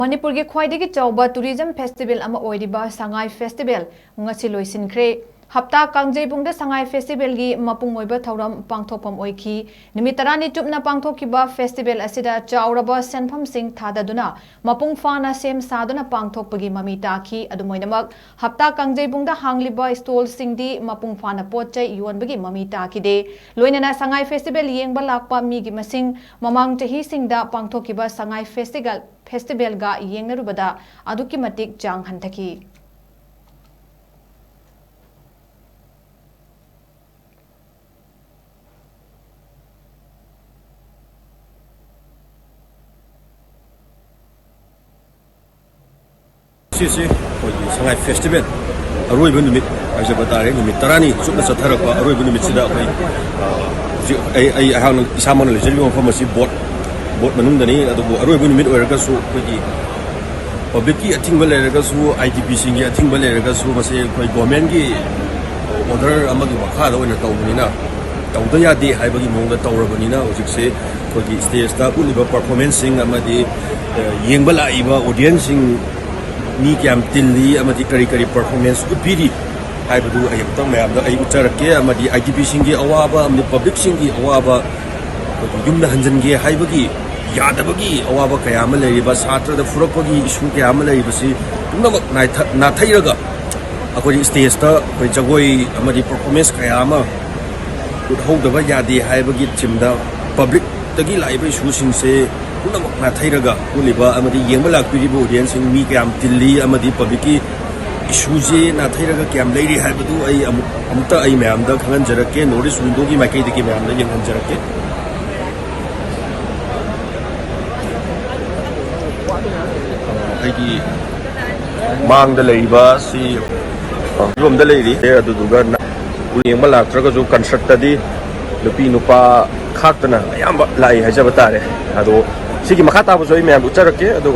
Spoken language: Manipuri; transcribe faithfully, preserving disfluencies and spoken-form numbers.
ꯃꯅꯤꯄꯨꯔꯒꯤ ꯈ꯭ꯋꯥꯏꯗꯒꯤ ꯆꯥꯎꯕ tourism festival ꯑꯃ ꯑꯣꯏꯔꯤꯕ ꯁꯉꯥꯏ festival ꯉꯁꯤ ꯂꯣꯏꯁꯤꯟꯈ꯭ꯔꯦ꯫ ꯍꯞꯇꯥ ꯀꯥꯡꯖꯩꯕꯨꯡꯗ ꯁꯉꯥꯏ festivalꯒꯤ ꯃꯄꯨꯡ ꯑꯣꯏꯕ ꯊꯧꯔꯝ ꯄꯥꯡꯊꯣꯛꯐꯝ ꯑꯣꯏꯈꯤ꯫ ꯅꯨꯃꯤꯠ ꯇꯔꯥꯅꯤ ꯆꯨꯞꯅ ꯄꯥꯡꯊꯣꯛꯈꯤꯕ festival ꯑꯁꯤꯗ ꯆꯥꯎꯔꯕ ꯁꯦꯟꯐꯝꯁꯤꯡ ꯊꯥꯗꯗꯨꯅ ꯃꯄꯨꯡ ꯐꯥꯅ ꯁꯦꯝ ꯁꯥꯗꯨꯅ ꯄꯥꯡꯊꯣꯛꯄꯒꯤ ꯃꯃꯤ ꯇꯥꯈꯤ꯫ ꯑꯗꯨꯝ ꯑꯣꯏꯅꯃꯛ, ꯍꯞꯇꯥ ꯀꯥꯡꯖꯩꯕꯨꯡꯗ ꯍꯥꯡꯂꯤꯕ stallꯁꯤꯡꯗꯤ ꯃꯄꯨꯡ ꯐꯥꯅ ꯄꯣꯠ ꯆꯩ ꯌꯣꯟꯕꯒꯤ ꯃꯃꯤ ꯇꯥꯈꯤꯗꯦ꯫ ꯂꯣꯏꯅꯅ ꯁꯉꯥꯏ festival ꯌꯦꯡꯕ ꯂꯥꯛꯄ ꯃꯤꯒꯤ ꯃꯁꯤꯡ ꯃꯃꯥꯡ ꯆꯍꯤꯁꯤꯡꯗ ꯄꯥꯡꯊꯣꯛꯈꯤꯕ ꯁꯉꯥꯏ festival, festivalꯒ ꯌꯦꯡꯅꯔꯨꯕꯗ ꯑꯗꯨꯛꯀꯤ ꯃꯇꯤꯛ ꯆꯥꯡ ꯍꯟꯊꯈꯤ꯫ ꯁꯤꯁꯤ ꯑꯩꯈꯣꯏꯒꯤ ꯁꯉꯥꯏ festival ꯑꯔꯣꯏꯕ ꯅꯨꯃꯤꯠ ꯍꯥꯏꯖꯕ ꯇꯥꯔꯦ꯫ ꯅꯨꯃꯤꯠ ꯇꯔꯥꯅꯤ ꯆꯨꯞꯅ ꯆꯠꯊꯔꯛꯄ ꯑꯔꯣꯏꯕ ꯅꯨꯃꯤꯠꯁꯤꯗ ꯑꯩꯈꯣꯏ, ꯑ, ꯍꯧꯖꯤꯛ ꯑꯩ, ꯑꯩ ꯑꯩꯍꯥꯛꯅ ꯏꯁꯥꯃꯛꯅ ꯂꯩꯖꯔꯤꯕ ꯃꯐꯝ ꯑꯁꯤ boat, boat ꯃꯅꯨꯡꯗꯅꯤ꯫ ꯑꯗꯨꯕꯨ ꯑꯔꯣꯏꯕ ꯅꯨꯃꯤꯠ ꯑꯣꯏꯔꯒꯁꯨ ꯑꯩꯈꯣꯏꯒꯤ publicꯀꯤ ꯑꯊꯤꯡꯕ ꯂꯩꯔꯒꯁꯨ, IDPꯁꯤꯡꯒꯤ ꯑꯊꯤꯡꯕ ꯂꯩꯔꯒꯁꯨ, ꯃꯁꯤ ꯑꯩꯈꯣꯏ governmentꯀꯤ order ꯑꯃꯒꯤ ꯃꯈꯥꯗ ꯑꯣꯏꯅ ꯇꯧꯕꯅꯤꯅ, ꯇꯧꯗ ꯌꯥꯗꯦ ꯍꯥꯏꯕꯒꯤ ꯃꯑꯣꯡꯗ ꯇꯧꯔꯕꯅꯤꯅ, ꯍꯧꯖꯤꯛꯁꯦ ꯑꯩꯈꯣꯏꯒꯤ stageꯇ ꯎꯠꯂꯤꯕ performanceꯁꯤꯡ ꯑꯃꯗꯤ, ꯑ, ꯌꯦꯡꯕ ꯂꯥꯛꯏꯕ audienceꯁꯤꯡ ꯃꯤ ꯀꯌꯥꯝ ꯇꯤꯜꯂꯤ ꯑꯃꯗꯤ ꯀꯔꯤ ꯀꯔꯤ performance ꯎꯠꯄꯤꯔꯤ ꯍꯥꯏꯕꯗꯨ ꯑꯩ ꯑꯃꯨꯛꯇꯪ ꯃꯌꯥꯝꯗ ꯑꯩ ꯎꯠꯆꯔꯛꯀꯦ꯫ ꯑꯃꯗꯤ IDPꯁꯤꯡꯒꯤ ꯑꯋꯥꯕ ꯑꯃꯗꯤ publicꯁꯤꯡꯒꯤ ꯑꯋꯥꯕ, ꯑꯩꯈꯣꯏꯒꯤ ꯌꯨꯝꯗ ꯍꯟꯖꯤꯟꯒꯦ ꯍꯥꯏꯕꯒꯤ ꯌꯥꯗꯕꯒꯤ ꯑꯋꯥꯕ ꯀꯌꯥ ꯑꯃ ꯂꯩꯔꯤꯕ, ꯁꯥꯇ꯭ꯔꯗ ꯐꯨꯔꯛꯄꯒꯤ issue ꯀꯌꯥ ꯑꯃ ꯂꯩꯔꯤꯕꯁꯤ ꯄꯨꯝꯅꯃꯛ ꯅꯥꯏꯊ-, ꯅꯥꯊꯩꯔꯒ ꯑꯩꯈꯣꯏꯒꯤ stageꯇ ꯑꯩꯈꯣꯏ ꯖꯒꯣꯏ ꯑꯃꯗꯤ performance ꯀꯌꯥ ꯑꯃ ꯎꯠꯍꯧꯗꯕ ꯌꯥꯗꯦ ꯍꯥꯏꯕꯒꯤ themeꯗ publicꯇꯒꯤ ꯂꯥꯛꯏꯕ issueꯁꯤꯡꯁꯦ ꯄꯨꯝꯅꯃꯛ ꯅꯥꯊꯩꯔꯒ ꯎꯠꯂꯤꯕ ꯑꯃꯗꯤ ꯌꯦꯡꯕ ꯂꯥꯛꯄꯤꯔꯤꯕ audienceꯁꯤꯡ ꯃꯤ ꯀꯌꯥꯝ ꯇꯤꯜꯂꯤ ꯑꯃꯗꯤ publicꯀꯤ issueꯁꯦ ꯅꯥꯊꯩꯔꯒ ꯀꯌꯥꯝ ꯂꯩꯔꯤ ꯍꯥꯏꯕꯗꯨ ꯑꯩ ꯑꯃꯨꯛ, ꯑꯃꯨꯛꯇ ꯑꯩ ꯃꯌꯥꯝꯗ ꯈꯪꯍꯟꯖꯔꯛꯀꯦ, North East Windowꯒꯤ ꯃꯥꯏꯀꯩꯗꯒꯤ ꯃꯌꯥꯝꯗ ꯌꯦꯡꯍꯟꯖꯔꯛꯀꯦ꯫ ꯑꯩꯒꯤ ꯃꯥꯡꯗ ꯂꯩꯔꯤꯕ ꯁꯤ ꯔꯣꯝꯗ ꯂꯩꯔꯤ꯫ ꯑꯗꯨꯗꯨꯒ ꯅ-, ꯌꯦꯡꯕ ꯂꯥꯛꯇ꯭ꯔꯒꯁꯨ concertꯇꯗꯤ ꯅꯨꯄꯤ ꯅꯨꯄꯥ ꯈꯥꯛꯇꯅ ꯑꯌꯥꯝꯕ ꯂꯥꯛꯏ ꯍꯥꯏꯖꯕ ꯇꯥꯔꯦ꯫ ꯑꯗꯣ ꯁꯤꯒꯤ ꯃꯈꯥ ꯇꯥꯕꯁꯨ ꯑꯩ ꯃꯌꯥꯝ ꯎꯠꯆꯔꯛꯀꯦ꯫ ꯑꯗꯣ